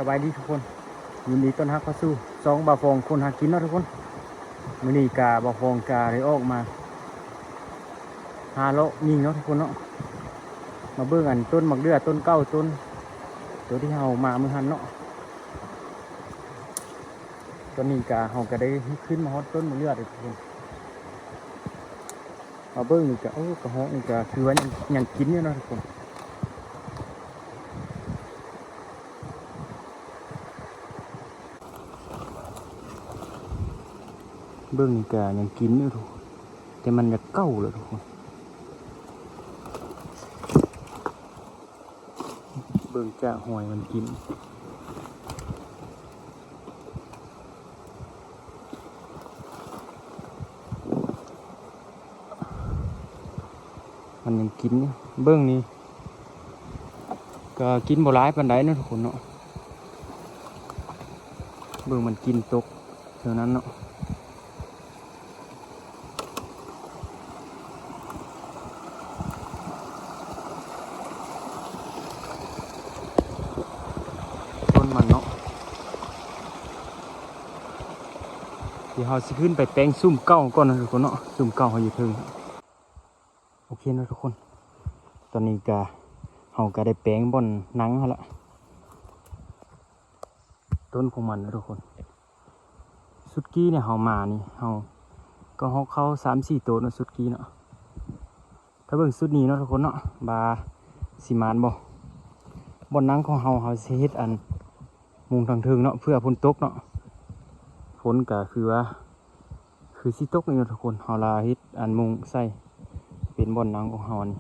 ສະບາຍດີທຸກຄົນ ຍິນດີຕ້ອນຮັບເຂົ້າສູ່ຊ່ອງບ່າວຟອງຄົນຫາກິນເນາະທຸກຄົນ. ມື້ນີ້ກະບ່າວຟອງກະໄດ້ອອກມາຫາເລາະຍິງເນາະທຸກຄົນເນາະ ມາເບິ່ງອັນຕົ້ນໝາກເດື່ອຕົ້ນເກົ່າ ຕົ້ນໂຕທີ່ເຮົາມາມື້ຫັ້ນເນາະ. ຕອນນີ້ກະເຮົາກະໄດ້ຂຶ້ນມາຮອດຕົ້ນໝາກເດື່ອເດີທຸກຄົນ. ມາເບິ່ງນີ້ກະ ໂອ້ ກະຮອກນີ້ກະຄືວ່າຍັງ ຍັງກິນຢູ່ເນາະທຸກຄົນ. ເບິ່ງນີ້ກະຍັງກິນຢູ່ທຸກຄົນ ແຕ່ມັນຢາກເກົ່າແລ້ວທຸກຄົນ. ເບິ່ງຈາກຮອຍມັນກິນ ມັນຍັງກິນຢູ່. ເບິ່ງນີ້ກະກິນບໍ່ຫຼາຍປານໃດເນາະທຸກຄົນເນາະ. ເບິ່ງມັນກິນຕົກແຖວນັ້ນເນາະ. ຕົ້ນມັນເນາະ ທີ່ເຮົາຊິຂຶ້ນໄປແປງຊຸມເກົ່າກ່ອນເນາະທຸກຄົນເນາະ ຊຸມເກົ່າເຮົາຢູ່ເທິງ. ໂອເຄເນາະທຸກຄົນ ຕອນນີ້ກະ ເຮົາກະໄດ້ແປງບ່ອນນັງຫັ້ນລະ ຕົ້ນຂອງມັນເນາະທຸກຄົນ. ຊຸດກີ້ນີ້ເຮົາມານີ້ ເຮົາກະຮອກເຂົ້າສາມສີ່ໂຕເນາະ ຊຸດກີ້ເນາະ. ຖ້າເບິ່ງຊຸດນີ້ເນາະທຸກຄົນເນາະ ວ່າຊິໝານບໍ່. ບ່ອນນັງຂອງເຮົາ ເຮົາຊິເຮັດອັນມຸງທາງເທິງເນາະ ເພື່ອຝົນຕົກເນາະ. ຝົນກະຄືວ່າ ຄືຊິຕົກນີ້ເນາະທຸກຄົນ ເຮົາລະເຮັດອັນມຸງໃສ່ເປັນບ່ອນນັງຂອງເຮົານີ້.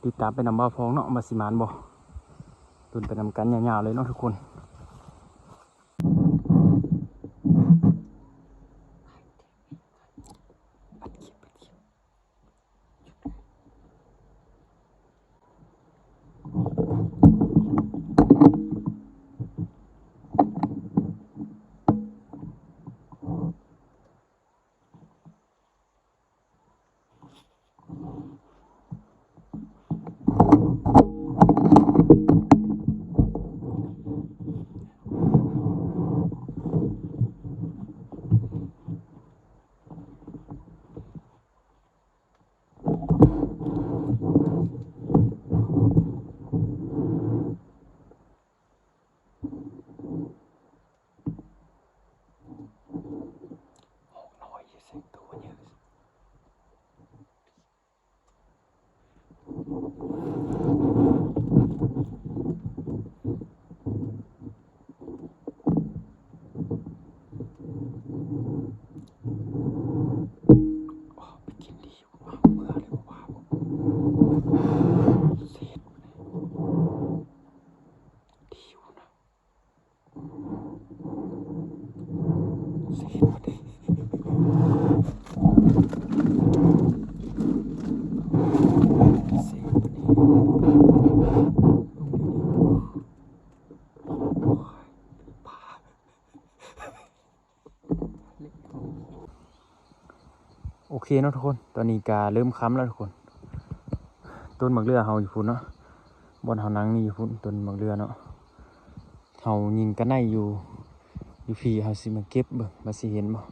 ຕິດຕາມໄປນຳບ່າວຟອງເນາະ ວ່າຊິໝານບໍ່. ລຸ້ນໄປນຳກັນຍາວໆເລີຍເນາະທຸກຄົນ. ໂອເຄເນາະທຸກຄົນ ຕອນນີ້ກະເລີ່ມຄ່ຳແລ້ວທຸກຄົນ. ຕົ້ນໝາກເຫຼືອເຮົາຢູ່ພຸ້ນເນາະ ບ່ອນເຮົານັ່ງນີ້ຢູ່ພຸ້ນ ຕົ້ນໝາກເຫຼືອເນາະ. ເຮົາຍິງກະໄນຢູ່ ຢູ່ພີ້ ເຮົາຊິມາເກັບເບິ່ງວ່າຊິເຫັນບໍ່.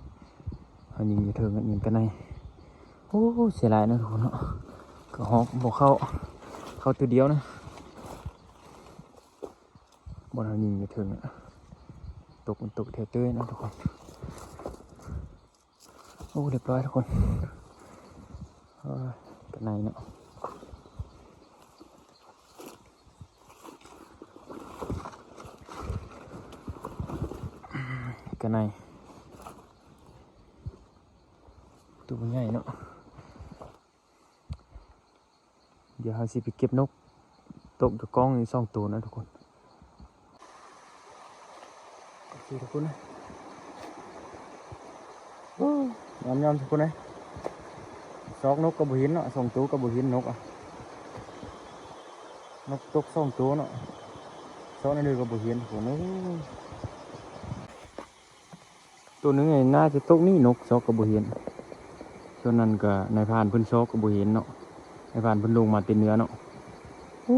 ເຮົາຍິງຢູ່ເທິງ ຍິງກະໄນ. ໂອ້ ເສຍດາຍເນາະທຸກຄົນເນາະ ກະຮອກບໍ່ເຂົ້າ ເຂົ້າໂຕດຽວນະ. ບ່ອນເຮົາຍິງຢູ່ເທິງ ຕົກ ມັນຕົກແຖວເຕີຍເນາະທຸກຄົນ. ໂອ້ ຮຽບຮ້ອຍທຸກຄົນ ເອີ ກະໄນເນາະ ກະໄນ ໂຕໃຫຍ່ເນາະ. ດຽວເຮົາຊິໄປເກັບນົກ ຕົກຢູ່ກ້ອງນີ້ສອງໂຕນະທຸກຄົນ. ໂອເຄທຸກຄົນນະ ໂອ້ ຍອມໆທຸກຄົນເອີຍ ຊອກນົກກະບໍ່ເຫັນເນາະ ສອງໂຕກະບໍ່ເຫັນນົກອະ ນົກຕົກສອງໂຕເນາະ ຊອກແນວໃດກະບໍ່ເຫັນທຸກຄົນເອີຍ. ໂຕໜຶ່ງນີ້ໜ້າຈະຕົກນີ້ ນົກຊອກກະບໍ່ເຫັນ. ສ່ວນນັ້ນກະນາຍພານເພິ່ນຊອກກະບໍ່ເຫັນເນາະ ນາຍພານເພິ່ນລົງມາແຕ່ເໜືອເນາະ. ໂອ້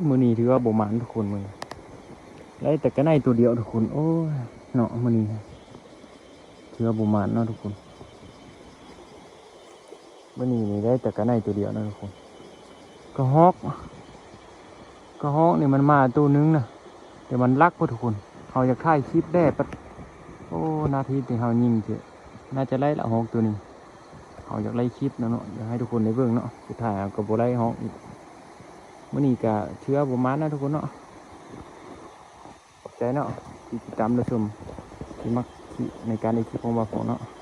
ມື້ນີ້ຖືວ່າບໍ່ໝານທຸກຄົນ ມື້ນີ້ ໄດ້ແຕ່ກະໄນໂຕດຽວທຸກຄົນ. ໂອ້ຍເນາະ ມື້ນີ້ເທື່ອບໍ່ໝານເນາະທຸກຄົນ. ມື້ນີ້ນີ້ໄດ້ແຕ່ກະໄນໂຕດຽວເນາະທຸກຄົນ. ກະຮອກ ກະຮອກນີ້ມັນມາໂຕໜຶ່ງນະ ແຕ່ມັນລັກພຸ້ນທຸກຄົນ. ເຮົາຢາກຖ່າຍຄລິບແດ່ປະ ໂອ້ ນາທີທີ່ເຮົາຍິງເທື່ອ ໜ້າຈະໄດ້ລະຮອກໂຕນີ້. ເຮົາຢາກໄດ້ຄລິບນະເນາະ ຢາກໃຫ້ທຸກຄົນໄດ້ເບິ່ງເນາະ. ສຸດທ້າຍເຮົາກະບໍ່ໄດ້ຮອກອີກ. ມື້ນີ້ກະເທື່ອບໍ່ໝານນະທຸກຄົນເນາະ. ຂອບໃຈເນາະທີ່ຕິດຕາມຮັບຊົມ ທີ່ມັກໃນການເຮັດຄລິບຂອງບ່າວໂຟເນາະ.